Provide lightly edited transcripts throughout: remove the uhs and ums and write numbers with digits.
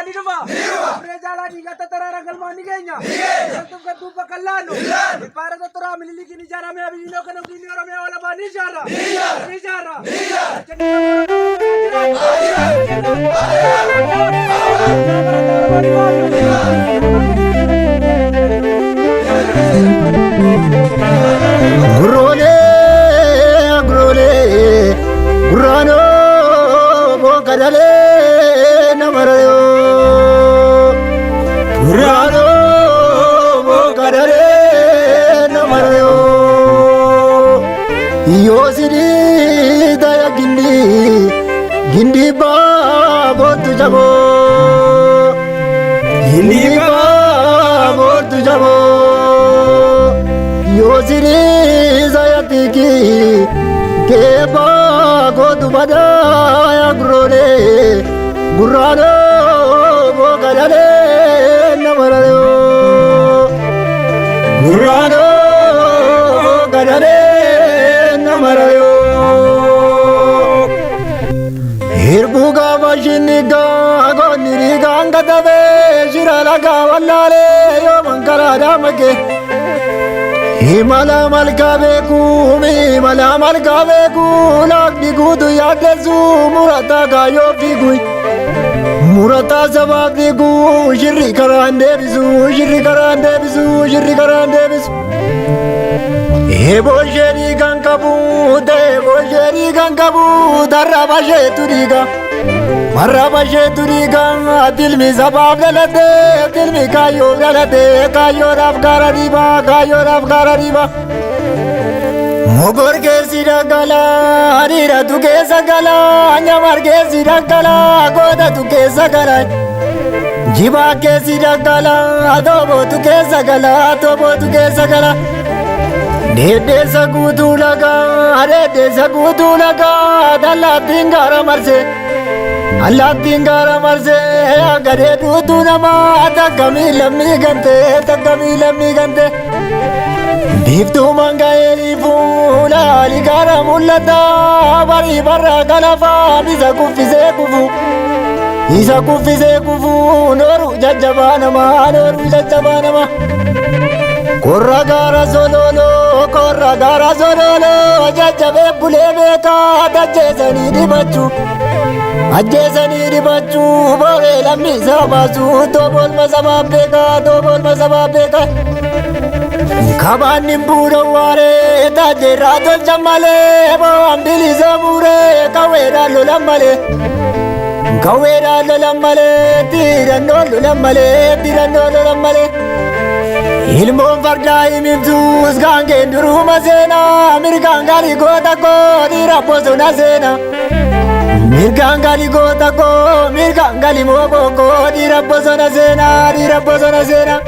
ni dhufa. Firee jaalaa dhiigata taraara galmaan ni geenya. Galtuuf gadduuf bakka hin laannu. Impaayera Tottoraa Minilikiin ijaarame Abiyyiin hoogganamtu inni Oromiyaa walabaa ni ijaarra. Ni ijaarra. Gurroolee gurroolee gurraanoo bookadalee nama rayoo. Gurraanoo bookadalee nama rayoo. Yoo sidii taya gindii gindii baaboottu jaboo. Gindii baaboottu jaboo. Yoo sidii taya tikii keebaa gootu badaa yaa gurroolee gurraanoo bookadalee nama rayoo. Gurraanoo bookadalee nama rayoo. Hirbuu gaafa shinnigaa goonni dhiigaan gatabee shira lagaa wallaalee yoo mankaraa daamake. Himala malkaa beekuu himala malkaa beekuu laaqni guutuu yaaddessuu murataa kaayyoo fiiguu. Murataa sabaaf fiiguu shirri karaan deebisu shirri karaan deebisu shirri karaan deebisu. Eeboo ishee dhiigaan qabu eeboo ishee dhiigaan qabu tarraba isheetu dhiiga. Marraba isheetu dhiiga tilmi sabaaf dhalate tilmi kaayyoof dhalate kaayyoodhaaf gaara dhiiba kaayyoodhaaf gaara dhiiba. Mogor keessi dhangalaa dhiiratu keessa galaa nyamar keessi dhangalaa gootatu keessa galaa. Jibaa keessi dhangalaa toobootu keessa galaa toobootu keessa galaa. Deeddeessa guutuu lagaa deeddeessa guutuu lagaa allaattiin gaara marsee. Allaattiin gaara marsee gadee duutuu namaa takka miila gantee takka miila gantee. Biiftuu manga'ee fuula gaara mul'ata barii barra galafaa isa kuffisee kufu. Isa kuffisee kufu nooru jajjabaa namaa nooru jajjabaa namaa. Korra gaara sololoo korra gaara sololoo jajjabee bulee beekaa ajjeesanii dibachuu. Ajjeesanii dibachuu booree lammii saba baasuu toobolma sabaa beekaa toobolma sabaa beekaa. Kabaanni bu'uura waaree taajeerraa tolcha malee bo'aan bilisa muuree qawweedhaan lolan malee. Qawweedhaan lolan malee tiirannoo lolan malee tiirannoo lolan malee. Ilmoon fardaa himimtuus gaangeen duruma seenaa mirgaan galii goota koo dhiira bosona seenaa. Mirgaan galii goota koo mirgaan galii mooboo koo dhiira bosona seenaa dhiira bosona seenaa.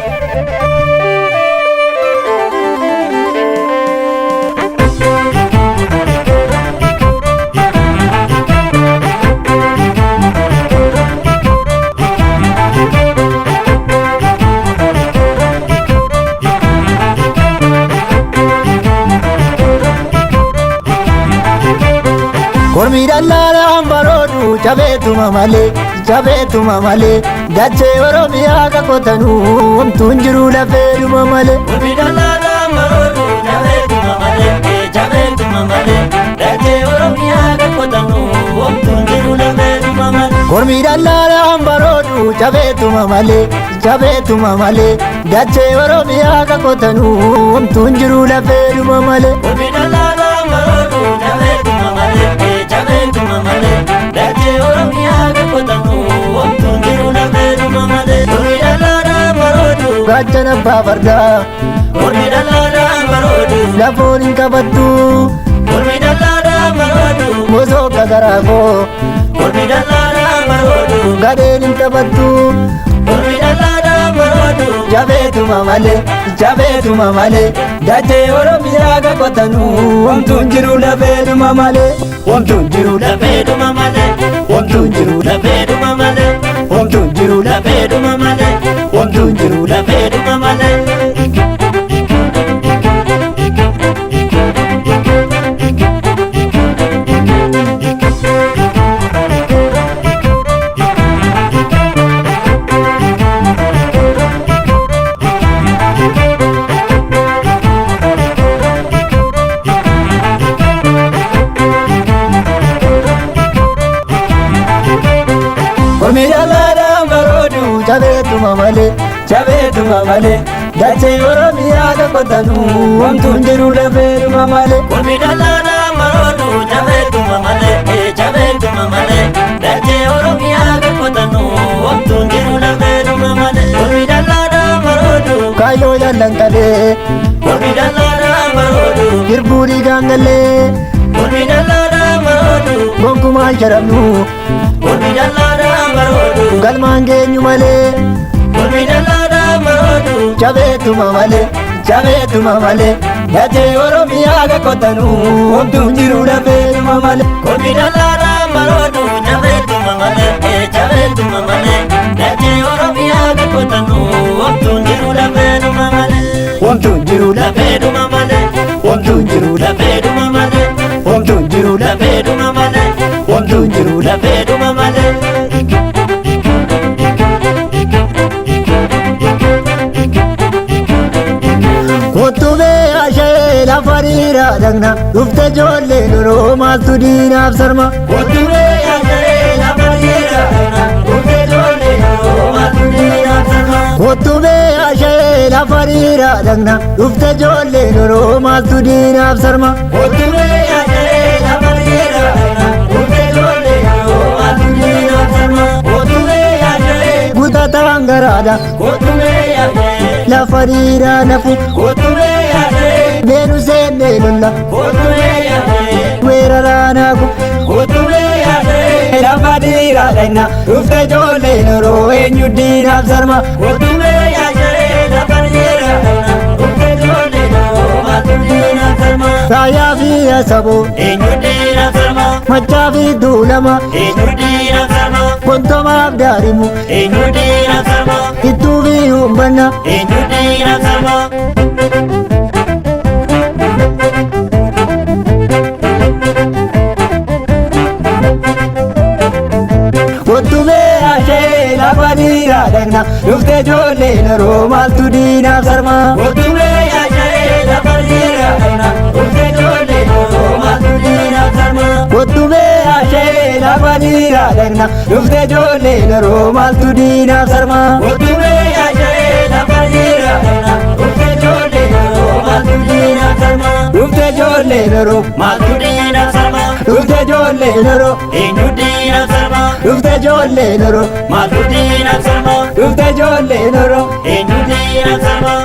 Kormi dallaalaan baroodu jabeetuma malee jabeetuma malee dachee Oromiyaa kakkotanuu homtuun jiru lafeeduma malee. Kormi dallaalaan baroodu jabeetuma malee jabeetuma malee dachee Oromiyaa kakkotanuu homtuun jiru lafeeduma malee. Kormi dallaalaan baroodu jabeetuma malee jabeetuma malee dachee Oromiyaa kakkotanuu homtuun jiru lafeeduma malee. Kormi dallaalaan baroodu jabeetuma malee jabeetuma malee dachee Oromiyaa kakkotanuu homtuun jiru lafeeduma malee. Kormi dallaalaan baroodu Gaachana abbaa fardaa kormi dallaalaan baroodu lafoon hin qabattu kormi dallaalaan baroodu mosoo gagaraa koo kormi dallaalaan baroodu gadheen hin taphattu. kormi dallaalaan baroodu. Jabeetuma malee jabeetuma malee dachee Oromiyaa kakkotanuu homtuun jiru lafeeduma malee homtuun jiru Lafeeduma malee homtuun jiru lafeeduma malee homtuun jiru lafeeduma malee homtuun jiru lafeeduma malee. Dallaadhaan baroodu jabeetuma malee jabeetuma malee dachee Oromiyaa qoqqotanuu homtuun jiru lafeedhuma malee. Kormi dallaadhaan baroodu jabeetuma malee jabeetuma malee dachee Oromiyaa qoqqotanuu homtuun jiru lafeedhuma malee. Kormi dallaadhaan baroodu. Kaayyoo jaallan qalee Kormi dallaadhaan baroodu. Hirbuu dhiigaan gallee Kormi dallaadhaan baroodu. Gonkumaan sharafnu Kormi dallaadhaan baroodu. Galmaan geenyu malee Kormi dallaadhaan baroodu. Jabeetuma malee jabeetuma malee dachee Oromiyaa qoqqotanuu homtuun jiru lafeedhuma malee. Kormi dallaadhaan baroodu jabeetuma malee jabeetuma malee dachee Oromiyaa qoqqotanuu homtuun jiru lafeedhuma malee. Homtuun jiru Lafeedhuma malee. Homtuun jiru Lafeedhuma malee. Homtuun jiru Lafeedhuma malee. Homtuun jiru Lafeedhuma malee. Kottumee ashee lafa dhiiraa dhaqna dhufte ijoollee duroo maaltu diinaaf sarma. Kottumee yaadee lafa dhiiraa dhaqna dhufte ijoollee duroo maaltu diinaaf sarma. Kottumee ashee lafa dhiiraa dhaqna dhufte ijoollee duroo maaltu diinaaf sarma. Kottumee yaadee lafa dhiiraa dhaqna dhufte ijoollee duroo maaltu diinaaf sarma. Kottumee yaadee. Gutataan garaadha Kottumee yaadee. Lafa dhiiraa nafu Kottumee yaadee. Beenu seennee lolla Kottumee yaadee. Weeraraa naaku Kottumee yaadee. Lafa dhiiraa dhaqna dhufte ijoollee duroo eenyu diinaaf sarma. Kottumee yaadee lafa dhiiraa dhaqna dhufte ijoollee duroo maaltu diinaaf sarma. Raayyaa fi asaboo Eenyu diinaaf sarma. Machaa fi tuulama Eenyu diinaaf sarma. Kontomaaf daarimu Eenyu diinaaf sarma. Ittuu fi humbanna Eenyu diinaaf sarma. Kottumee ashee lafa dhiiraa dhaqna dhufte ijoollee duroo maaltu diinaaf sarma. Kottumee yaadee lafa dhiiraa dhaqna dhufte ijoollee duroo maaltu diinaaf sarma. Kottumee ashee lafa dhiiraa dhaqna dhufte ijoollee duroo maaltu diinaaf sarma. Kottumee yaadee lafa dhiiraa dhaqna dhufte ijoollee duroo maaltu diinaaf sarma. Dhufte ijoollee duroo Maaltu diinaaf sarma. Dhufte ijoollee duroo Eenyu diinaaf sarma. Dhufte ijoollee duroo Maaltu diinaaf sarma. Dhufte ijoollee duroo Eenyu diinaaf sarma.